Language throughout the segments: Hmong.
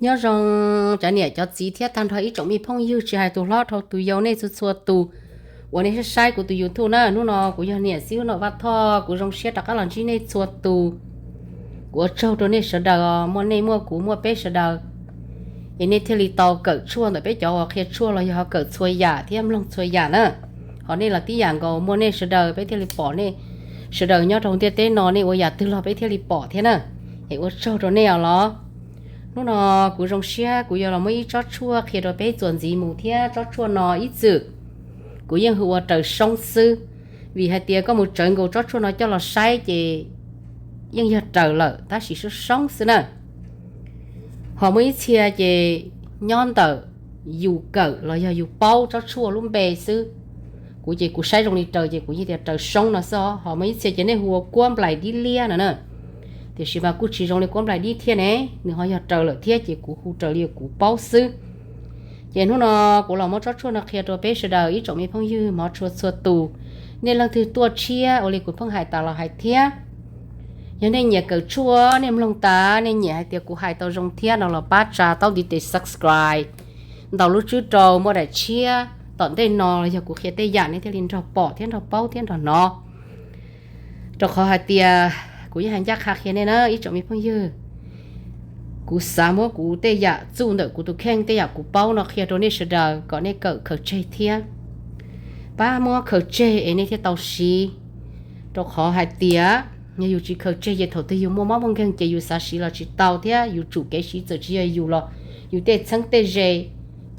Nyob zoo cov niam cov txiv thiab tag nrho ib tsoom me phooj ywg, tsis hais tus hlob dhau tus yau, nej txhua txhua tus uas nej saib saib kuv tus YouTube na. Hnub no kuv yog niam xib hwb Nom Vaj Thoj, kuv zoo siab rov qab los ntsib nej txhua tus. Kuv ua tsaug rau nej sawv daws, muaj nej muaj kuv muaj peb sawv daws, es nej thiaj li tau kawm tshuaj ntawm peb cov uas qhia tshuaj los yog ho kawm txhua yam thiab mloog txhua yam na. Ho nej los tib yam nkaus, muaj nej sawv daws peb thiaj li pom nej sawv daws nyob rau ntiaj teb no, nej ua yam twg los peb thiaj li pom thiab na. Es ua tsaug rau nej os los. Hnub no kuv zoo siab kuv yuav los muab ib tsob tshuaj qhia rau peb txuas ntxiv mus thiab. Tsob tshuaj no ib txwm kuv yeej hu ua raws soob xwb, vim hais tias koj mus tsawv nkaus tsob tshuaj no coj los saib ces yeej yog raws lawm tab sis soob soob xwb na. Ho muaj ib txhia ces nyob ntawm yus kawm los yog yus paub tsob tshuaj lub npe xwb. Kuv ces kuv saib zoo li raws ces kuv yeej tias raws soob no xwb os. Ho muaj ib txhia ces nej hu ua kuab nplaim dib liab no na. Tiam sis mas kuj tsis zoo li kuab nplaim dib thiab ne, nws ho yog raws lawm thiab ces kuv hu raws li kuv paub xwb. Ces hnub no kuv los muab tsob tshuaj no qhia rau peb sawv daws ib tsoom me phooj ywg hmov tshua txhua tus. Nej leej twg tuaj tshiab ua li kuv pheej hais tas los hais thiab. Yog nej nyiam kawm tshuaj, nej mloog tas nej nyiam hais tias kuv hais tau zoo thiab no los pab tsa taub ntiv tes subscribe, ntaus lub tswb rau, muaj daim tshiab tom ntej no los yog kuv qhia tej yam nej thiaj li nrog pom thiab nrog paub thiab nrog hnov. Rau qhov hais tias kuv yeej hais ncaj qha qhia nej na ib tsoom me phooj ywg, kuv xav muab kuv tej yam txuj ntawm kuv tus kheej, tej yam kuv paub no qhia rau nej sawv daws kom nej kawm khaws tseg thiab. Pab muab khaws tseg es nej thiaj tau siv. Rau qhov hais tias yog yus tsis khaws tseg ces thaum twg yus muaj mob muaj nkeeg ces yus xav siv los tsis tau thiab. Yus tsum kev siv txawm tsis yog yus los yus tej txheeb tej ze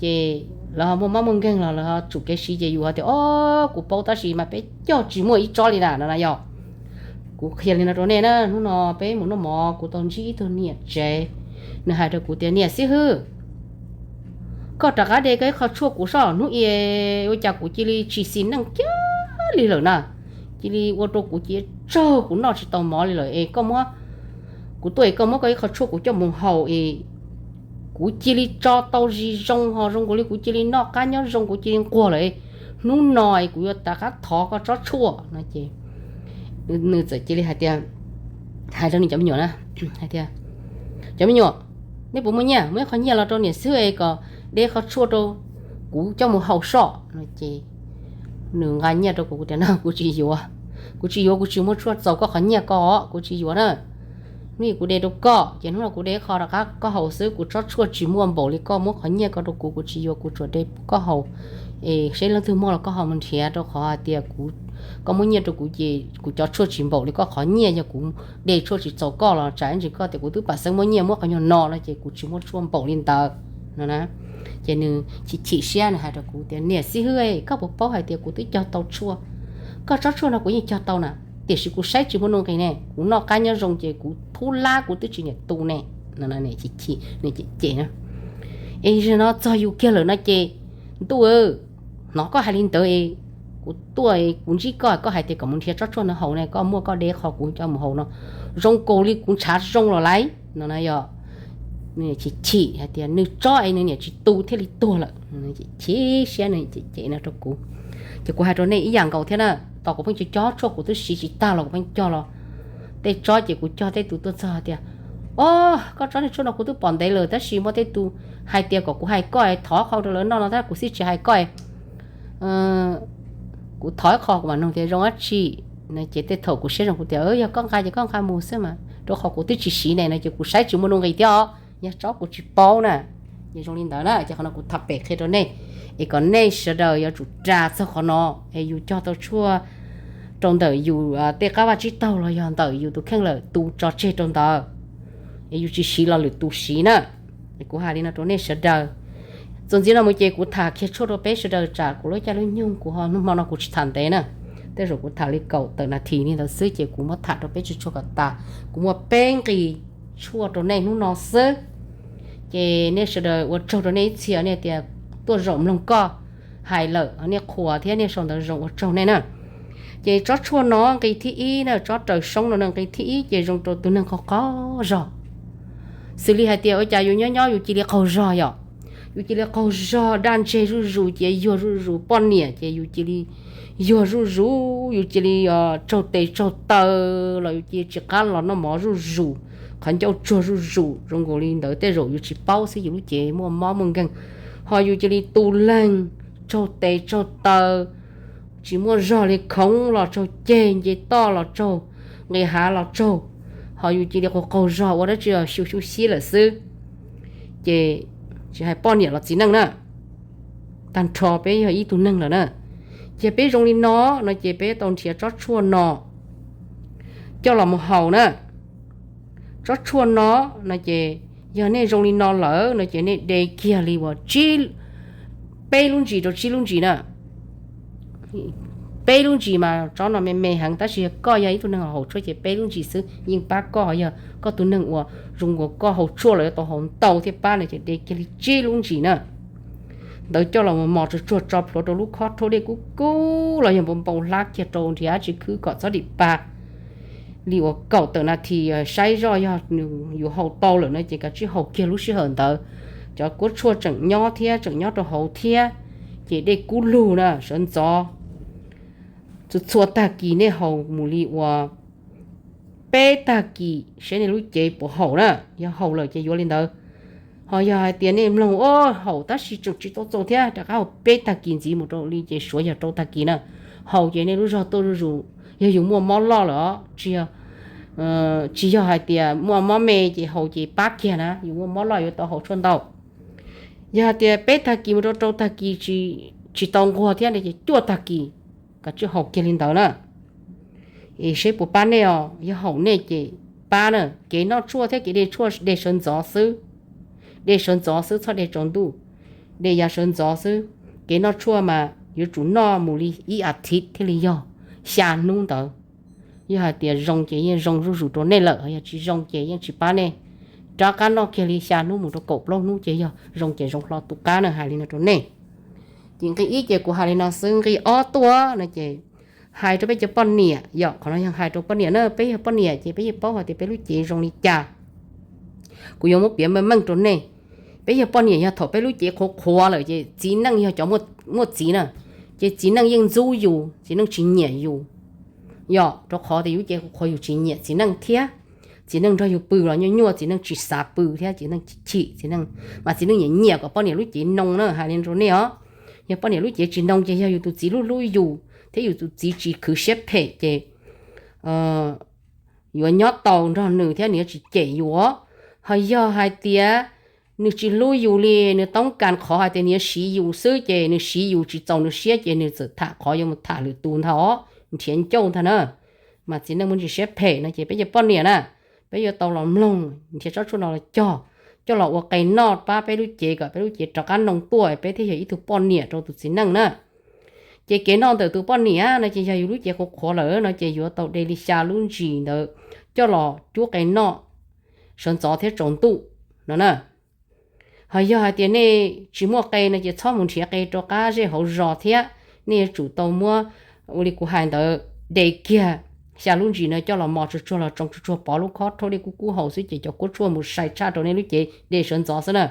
ces lawv ho muaj mob muaj nkeeg los lawv ho tsum kev siv ces yus ho tias, o, kuv paub tab sis mas peb cog tsis muaj ib tsob li na no na yog. Kuv qhia li no rau nej na, hnub no peb mus noj mov kuv tau ntsib ib tug niam tsev, nws hais rau kuv tias, niam xib hwb, koj rov qab de koj ib qho tshuaj kuv soj, hnub i ua cas kuv cia li tsis xis neej kiag li lawm na, cia li ua rau kuv cia li tsaug, kuv noj tsis tau mov li lawm es koj muab, kuv tuaj es koj muab koj ib qho tshuaj kuv coj mus haus es kuv cia li tso tau zis zoo ho zoo nkaus li kuv cia li noj qab nyob zoo, kuv cia li nquag lawm. Hnub no es kuv yuav rov qab thov koj tsob tshuaj no ces nws txawm cia li hais tias, hais rau nws cov me nyuam na, hais tias, cov me nyuam, neb puas muaj nyiaj? Muaj ib qho nyiaj los rau niam xib hwb es kom de qho tshuaj rau kuv coj mus haus soj no ces nws nqa nyiaj rau kuv, kuv tias no kuv tsis yuav, kuv tsis yuav, kuv tsis muaj tshuaj txaus koj qhov nyiaj ko, kuv tsis yuav na. Hnub i kuv de rau koj ces hnub no kuv de qho rov qab koj haus xwb, kuv tsob tshuaj tsis muaj npaum li koj muab qhov nyiaj ko rau kuv, kuv tsis yuav, kuv tsuas de koj haus es seb leej twg muaj los koj ho mus nrhiav, rau qhov hais tias koj muab nyiaj rau kuv ces kuv cov tshuaj tsis npaum li koj qhov nyiaj, yog kuv de tshuaj tsis txaus koj los tsam ib ntsis koj tias kuv twb pam xeeb muab nyiaj muab qhov nyuag no no ces kuv tsis muaj tshuaj npaum li ntawd no na. Ces nws chim chim siab nws hais rau kuv tias, niam xib hwb, koj puas paub hais tias kuv twb cog tau tshuaj, koj tsob tshuaj no kuv yeej cog tau na, tiam sis kuv saib tsis muaj nuj nqis ne, kuv noj qab nyob zoo ces kuv thub lab kuv twb tsis niam tu ne. Nws cem cem na, es zaum no txog yus kiag lawm no ces, ntuj, hnov koj hais li ntawd es kuv tuaj kuv ntsib koj, koj hais tias kom mus nrhiav tsob tshuaj no haus ne, koj muaj koj de qho kuv coj mus haus no, zoo nkaus li kuv ntshav zoo los laiv no na yog. Chim chim hais tias nws tsob es nws niam tsis tu thiaj li tuag lawm. Chim siab nws cem cem no rau kuv. Ces kuv hais rau nej ib yam nkaus thiab na, tos kuv pheej cog cog tshuaj kuv twb siv tsis tag los kuv pheej cog los tej tsob ces kuv cog tej tus tuaj txog tias, o, koj tsob niag tshuaj no kuv twb pom ntev lawm tab sis muaj tej tus hais tias kom kuv hais koj es thov qho rau lawv noj no tab kuv xij tsis hais koj es kuv thov ib qho kuv mam nug tias zoo dab tsi. Ces tej thaum kuv siab zoo kuv tias yog koj nqa ces koj nqa mus xwb mas, rau qhov kuv twb tsis siv ne no ces kuv saib tsis muaj nuj nqis thiab os, yog tsob kuv tsis paub na. Ces zoo li ntawd na ces qhov no kuv tham pem qhia rau nej es kom nej sawv daws yuav tsum ras txog qhov no es yus cog tau tshuaj rau ntawm yus tej qab vaj tsib taug los yog ntawm yus tus kheej lawm tu tso tseg rau ntawd es yus tsis siv los lwm tus siv na. Es kuv hais li no rau nej sawv daws. Txuas ntxiv no mus ces kuv tham kiag tshuaj rau peb sawv daws tsam kuv lub caij lub nyoog kuv ho hnub hmo no kuv tsis tham ntev na. Tej zaum kuv tham li kaum tawm nas this li ntawd xwb ces kuv muab tham rau peb tshuaj kom tas. Kuv muaj peb nqi tshuaj rau nej hnub no xwb. Ces nej sawv daws ua tsaug rau nej ib txhia nej tias tuaj zaum mloog koj hais lawm, nej qhuas thiab nej sau ntawv zoo ua tsaug nej na. Ces tsob tshuaj no nqi thib ib na, tsob raws soob no nqi thib ib ces zoo rau tus neeg qaug qaug zog. Xws li hais tias ua cas yus nyob nyob yus cia li qaug zog yom, yus cia li qaug zog, daj ntseg zuj zus, cia yuag zuj zus, poj niam ces yus cia li yuag zuj zus, yus cia li tsaug tes tsaug taw los yus cia li tsis qab los noj mov zuj zus, qhov ncauj tsuag zuj zus zoo nkaus li ntawd tej zaum yus tsis paub xwb, yus lub cev muaj mob muaj nkeeg, ho yus cia li tu leeg, tsaug tes tsaug taw, tsis muaj zog li, khoov los tsaug ceg, nce toj los tsaug, nqis hav los tsaug, ho yus cia li qaug qaug zog ua dab tsi xyu xyu xyib lawm xwb. Ces tsis hais poj niam los txiv neej na, tag nrho peb yog ib tug neeg lawm na. Ces peb zoo li no no ces peb tau nrhiav tsob tshuaj no coj los mus haus na. Tsob tshuaj no no ces yog nej zoo li no lawm no ces nej de kiag li uas peb lub ntsis rau tsib lub ntsis na. Peb lub ntsis mas tsob no me me heev, tab sis yog koj yog ib tug neeg haus tshuaj ces peb lub ntsis xwb yeej pab koj. Yog koj tus neeg uas zoo uas koj haus tshuaj los yuav tau haus ntau thiaj pab no ces de kiag li tsib lub ntsis na. Ntawd coj los mos tsuag tsuag tso plhuav rau lub khob rhaub dej kub kub los yog npau npau hlab kiag rau nrhiav dab tsi khwb kom txhob dim pa li uas kaum tawm nas this saib zoj, yog yus haus tau lawm no ces kav tsij haus kiag lub sij hawm ntawd. Cov kuab tshuaj tseem nyob thiab, tseem nyob rau hauv thiab, ces dej kub lug na, sawv ntxov txhua txhua tag kis nej haus mus li uas peb tag kis seb nej lub cev puas haum na. Yog haum lawm ces yuav li ntawd. Ho yog hais tias nej mloog, o, haum tab sis tseem tsis tau txaus thiab, rov qab haus peb tag kis ntxiv mus rau li ces suav yog rau tag kis na. Haus ces nej lub zog tuaj zuj zus, yog yus muaj mob loj lawm os, tsis yog, tsis yog hais tias muaj mob me ces haus ces pab kiag na, yus muaj mob loj yuav tau haus tshuaj ntau. Yog hais tias peb tag kis mus rau rau tag kis tsis tau nquag thiab ne ces cuaj tag kis, kav tsij haus kiag li ntawd na. Es seb puas pab nej os, yog haum nej ces pab na. Kev noj tshuaj thiab kev de tshuaj de sawv ntxov xwb, de sawv ntxov xwb txhob de tsaus ntuj, de yav sawv ntxov xwb. Kev noj tshuaj mas yuav tsum noj mus li ib as thiv thiaj li yog xya hnub ntawd. Yog hais tias zoo ces yeej zoo zuj zus rau nej lawm, yog tsis zoo ces yeej tsis pab nej. Rov qab noj kiag li xya hnub mus rau kaum plaub hnub ces yog zoo ces zoo hlo tus qab na, hais li no rau nej. Ces nqi ib ces kuv hais li no xwb, nqi ob tuaj no ces hais rau peb cov poj niam, yog qhov no yog hais rau poj niam na, peb yog poj niam ces peb yeej paub hais tias peb lub cev zoo li cas. Kuv yuav muab piav meej meej rau nej. Peb yog poj niam yog thaum peb lub cev qhuav qhuav lawm ces txiv neej yog cov muaj txiv na, ces txiv neej yeej ntxub yus, txiv neej tsis nyiam yus. Yog rau qhov tias yus lub cev qhuav qhuav yus tsis nyiam txiv neej thiab. Txiv neej nrog yus pw los nyuaj nyuaj, txiv neej tsis xav pw thiab, txiv neej chim, txiv neej, mas txiv neej nyiam nyiam kom poj niam lub cev noo na, hais li rau nej os. Yog poj niam lub cev tsis noo ces yog yus tus txiv hlub hlub yus thiab yus tus txiv tsis khwv siab phem ces yuav nyob tau nrog nws thiab nws yuav tsis cem yus. Ho yog hais tias nws tsis hlub yus li, nws toob kas qhov hais tias nws yuav siv yus xwb ces nws siv yus tsis txaus nws siab ces nws txawm tham qhov yuav mus tham lwm tus ntag os, nrhiav ncauj ntag na. Mas txiv neej muaj ntsis siab phem no ces peb cov poj niam na, peb yuav tau los mloog nrhiav tsob tshuaj no los cog, coj los ua qe noj pab peb lub cev kom peb lub cev rov qab noo tuaj peb thiaj yog ib tug poj niam rau tus txiv neej na. Ces kev noj ntawm tus poj niam no ces yog yus lub cev qhuav qhuav lawm no ces yuav tau de li xya lub ntsis ntawd coj los cub qe noj sawv ntxov thiab tsaus ntuj no na. Ho yog hais tias nej tsis muaj qe no ces txhob mus nrhiav qe rau qab zej hauv zos thiab, nej yuav tsum tau muab ua li kuv hais ntawd, de kiag xya lub ntsis no coj los mos tsuag tsuag los tsoo tsuag tsuag pov lub khob rhaub dej kub kub haus xwb ces cov kuab tshuaj mus sai tshaj rau nej lub cev de sawv ntxov xwb na.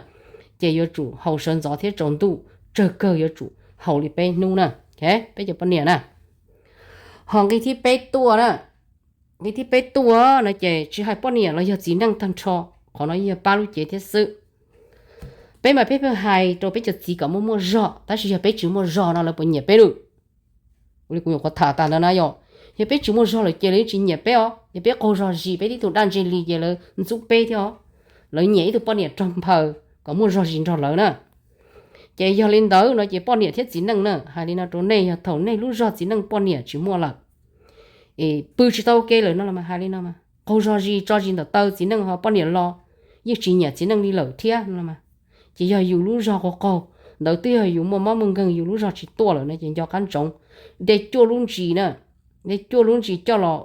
Ces yuav tsum haus sawv ntxov thiab tsaus ntuj, tsawg kawg yuav tsum haus li peb hnub na, peb cov poj niam na. Ho nqi thib peb tuaj na, nqi thib peb tuaj no ces tsis hais poj niam los yog txiv neej tag nrho, qhov no yog pab lub cev thiab xwb. Peb mas peb pheej hais rau peb cov txiv kom muaj muaj zog, tab sis yog peb tsis muaj zog no lawv puas nyiam peb lawm? Ua li kuv nyuam qhuav tham tas ntawd na, yog, yog peb tsis muaj zog lawm ces lawv yeej tsis nyiam peb os. Yog peb qaug zog zis peb tib tug daj ntseg li ces lawv ntxub peb thiab os. Lawv nyiam ib tug poj niam rog nphaws kom muaj zog zis nrog lawv na. Ces yog li ntawd no ces poj niam thiab txiv neej na, hais li no rau nej, yog thaum nej lub zog txiv neej poj niam tsis muaj lawm, es pw tsis tau ua ke lawm no los mas hais li no, qaug zog zis tso zis ntawm taw, txiv neej ho poj niam los yeej tsis nyiam txiv neej li lawm thiab no. Ces yog yus lub zog qaug qaug ntawd twb yog yus muaj mob muaj nkeeg, yus lub zog tsis tuaj lawm no ces nco qab ntsoov, de cuaj lub ntsis na, de cuaj lub ntsis coj los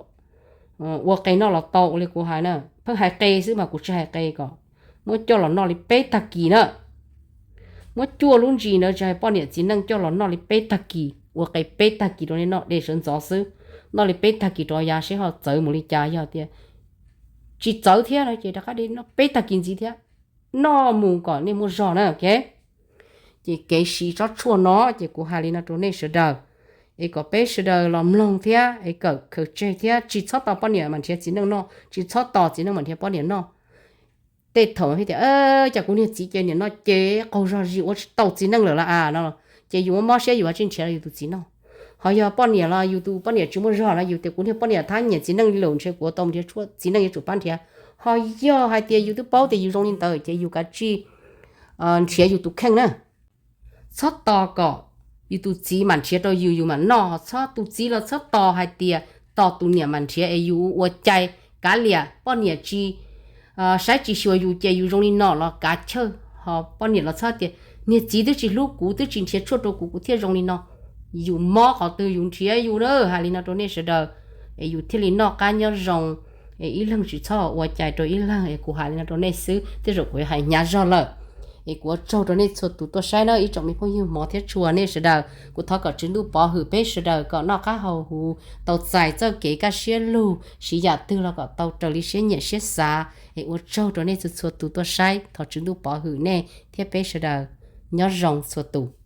ua qe noj los tau. Ua li kuv hais na, pheej hais qe xwb mas kuv tsis hais qe, kom muab coj los noj li peb tag kis na. Muab cuaj lub ntsis ntawd tsis hais poj niam txiv neej coj los noj li peb tag kis, ua qe peb tag kis rau nej noj, de sawv ntxov xwb. Noj li peb tag kis rau yav seb ho txawv mus li cas, yog tias tsis txawv thiab no ces rov qab de noj peb tag kis ntxiv thiab, noj mus kom nej muaj zog na. Ces kev siv tsob tshuaj no ces kuv hais li no rau nej sawv daws, es kom peb sawv daws los mloog thiab es kawm khaws tseg thiab, tsis txhob tos poj niam mas nrhiav txiv neej noj, tsis txhob tos txiv neej mas nrhiav poj niam noj. tej thaum tias, cas kuv niag txiv ces niam no ces qaug zog zis ua tsis tau txiv neej lawm las as no, ces yus mob siab yus yuav tsis nrhiav yus tus txiv noj. Ho yog poj niam los yus tus poj niam tsis muaj zog no yus tias kuv niag poj niam thab nyiam txiv neej li lawm ntshe kuv tau nrhiav tshuaj txiv neej yuav tsum pab nrhiav. Ho yog hais tias yus twb paub tias yus zoo li ntawd ces yus kav tsij nrhiav yus tus kheej na. Txhob tos kom yus tus txiv mam nrhiav rau yus yus mam noj, txhob, tus txiv los txhob tos hais tias tos tus niam mam nrhiav es yus ua cai, kav liam poj niam tsis saib tsis xyuas yus ces yus zoo li no los kav chawj. Ho poj niam los txhob tias niag txiv twb tsis hlub kuv twb tsis nrhiav tshuaj rau kuv kuv thiaj zoo li no. Yus mob qhov twg yus nrhiav yus na, hais li no rau nej sawv daws, es yus thiaj li noj qab nyob zoo, es ib leeg tsis txhob ua cai rau ib leeg. Es kuv hais li no rau nej xwb, tej zaum kuv yuav hais hnyav zog lawm. Es kuv ua tsaug rau nej txhua tus tuaj saib na ib tsoom me phooj ywg hmov thiab tshua nej sawv daws. Kuv thov kom Tswv Ntuj pov hwm peb sawv daws kom noj qab haus huv, tau txais txoj kev kaj siab lug, siv yam twg los kom tau raws li siab nyiam siab xav. Es ua tsaug rau nej txhua txhua tus tuaj saib, thov Tswv Ntuj pov hwm nej thiab peb sawv daws. Nyob zoo txhua tus.